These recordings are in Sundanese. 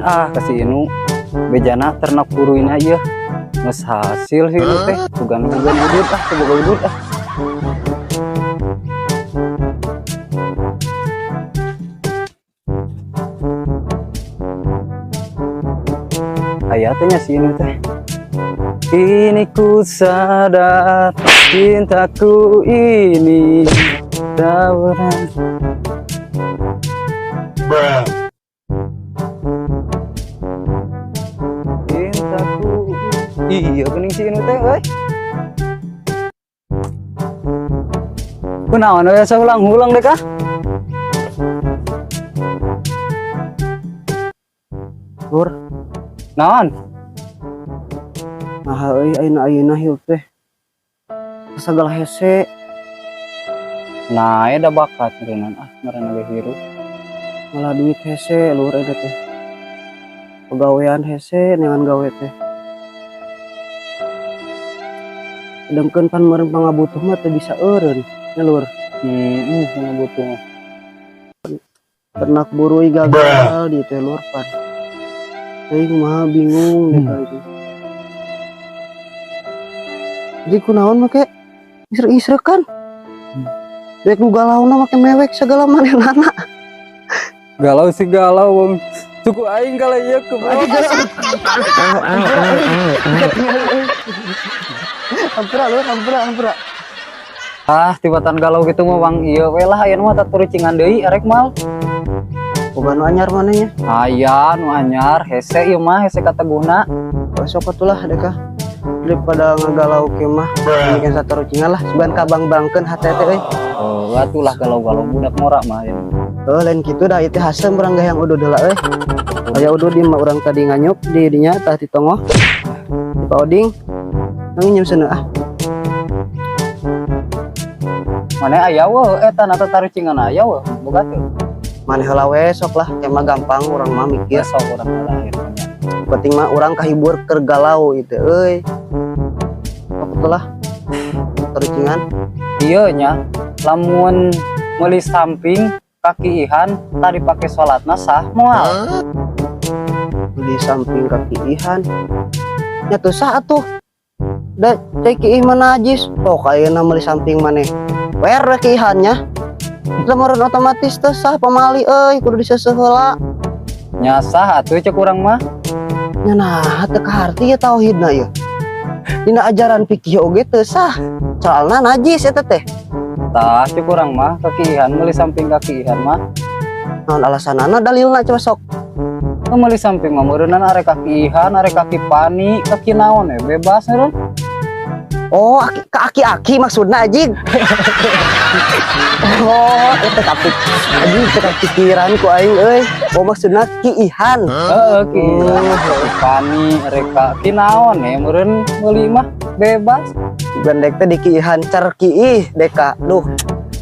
ah ka si Inu. Bejana ternak buruina ieu. Geus hasil si Inu teh. Sugan-sugan udud ah, boga udud ah. Aya teh nya si Inu teh. Kini ku sadar cintaku ini tak pernah. Cintaku. Iya geuning si Inu teh euy. Kunaon we ulang-ulang deh kah? Lur, Naon? nah euy ayeuna ayeuna hirup teh. Sagala hese. Nah, ada bakat meureunnan ah ngaranna ge hirup. Malah duit hese lur eta teh. Pagawean hese neangan gawe teh. Sedangkan pan meureun pangabutuh mah teu bisa eureun nya lur. Butuh mah. Ternak buruy gagal di teh lur pan. Aing mah bingung deh itu. Jadi kunaon make isrek-isrekan. Dek nu galauna make mewek segala manehna. Galau sih galau wong. Suku aing kala ieu ke. Hampura lur, hampura, hampura. Ah, tibatan galau gitu mah wang ieu we lah aya mah taturucingan deui arek mal. Boga nu anyar manehnya. Aya nu anyar hese ieu mah hese kateguna. Oh, sok atuh lah deka. Daripada ngagalau ke mah, mendingan satarucingan lah, sugan kabang-bangkeun hate teh euy. Oh, atuh lah galau-galau budak norak mah ya. Oh, lain kitu dah ieu teh hasem urang gah yang udud heula euy. Aya udud di mah urang tadi nganyuk di dinya tah di tongoh. Di Pak Oding. Nang nyium seuneu ah. Mana aya we eta na tatarucingan aya we boga teu. Maneh heula we sok lah, emang gampang urang mah mikir. Biasa urang heula akhirnya. Penting mah urang kahibur keur galau itu euy. Sok atuh lah. Tarucingan. Ieu nya lamun meuli samping kaki Ihan tadi pake salatna sah moal. Di samping kaki Ihan. Nya teu sah atuh. Da cai ki mah najis. Oh ayeuna meuli samping maneh. Wer we ki Ihan nya. Lamun otomatis teu sah pamali euy kudu diseuseut heula. Nya sah atuh cek urang mah. Nya nah teu kaharti ya tauhidna ieu. Dina ajaran fikih oge teu sah. Soalna najis eta teh. Tah cek urang mah kaki Ihan meuli samping kaki Ihan mah. Naon alasanana dalilna coba sok. Meuli samping mah meureunnan arek kaki Ihan, arek kaki Pani, kaki naon we bebas meureun. Oh, aki, ke aki-aki maksudna anjing. Oh, eta kapik. Anjing teu kapikiran ku aing euy. Oh, maksudna Ki Ihan. Heeh, ki Ihan, kaki Pani, arek kaki naon we meureun meuli mah bebas. Gandek teh di Ki Ihan cer Ki Ih deka. Duh,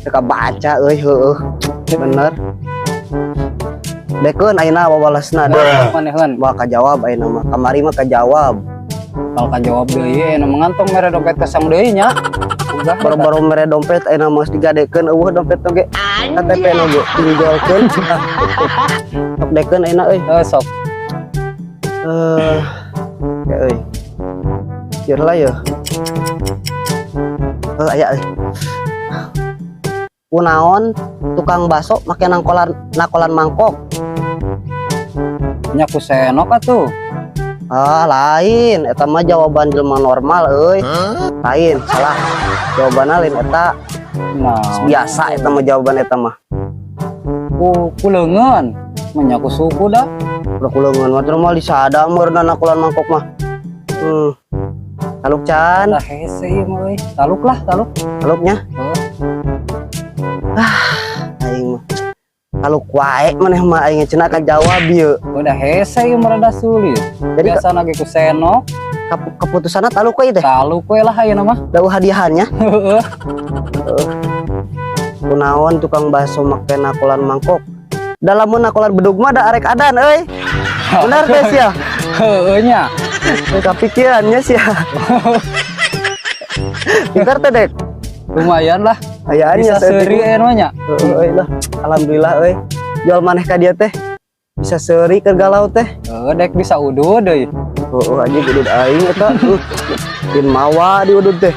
deka baca euy heueuh. Bener. Dekeun ayeuna wawalasna deh. Maneheun Wah kajawab ayeuna mah. Kamari mah kajawab. Kalau kajawab deui anu mengantong mere dompet kosong deui nya. Udah Baru-baru mere dompet ayeuna mah digadekeun eueuh dompet oge. KTP nu ge pinjolkeun. Sok dekeun ayeuna euy. Heuh sok. Ya euy. Ieu lah ya. Aya euy. Kunaon tukang baso make nangkolan nakolan mangkok. Nya ku senok atuh. Ah, lain eta mah jawaban jelema normal euy. Lain, salah. Jawabanna lain eta. Nah, Biasa eta mah jawaban eta mah. ku leungeun. Mah ku suku dah. Udah kuleungeun mah teu mah disada meureunna nakolan mangkok mah. Taluk can, Lah hese ieu mah euy. Taluk lah, taluk. Taluknya. Heuh. Aing mah. Taluk wae maneh mah aing cenah kajawab ieu. Udah hese ieu mah rada sulit. Jadi Biasa ge ku senok, keputusanna taluk we teh. Taluk we lah ayeuna mah. Dauh hadiahannya. Heeh. Kunaon tukang bakso make nakolan mangkok. Dalam nakolan bedug mah da arek adan euy. Bener teh sia. Heeh nya. Kepikirannya sih. Pintar teh dek. Lumayan lah. Ayaannya Bisa seuri aya mah nya. Heeh euy lah. Alhamdulillah euy. Jual maneh ka dia teh. Bisa seuri keur galau teh. Eh, dek bisa udud deui. Oh, aja udud aing eta. Din mawa di udud teh.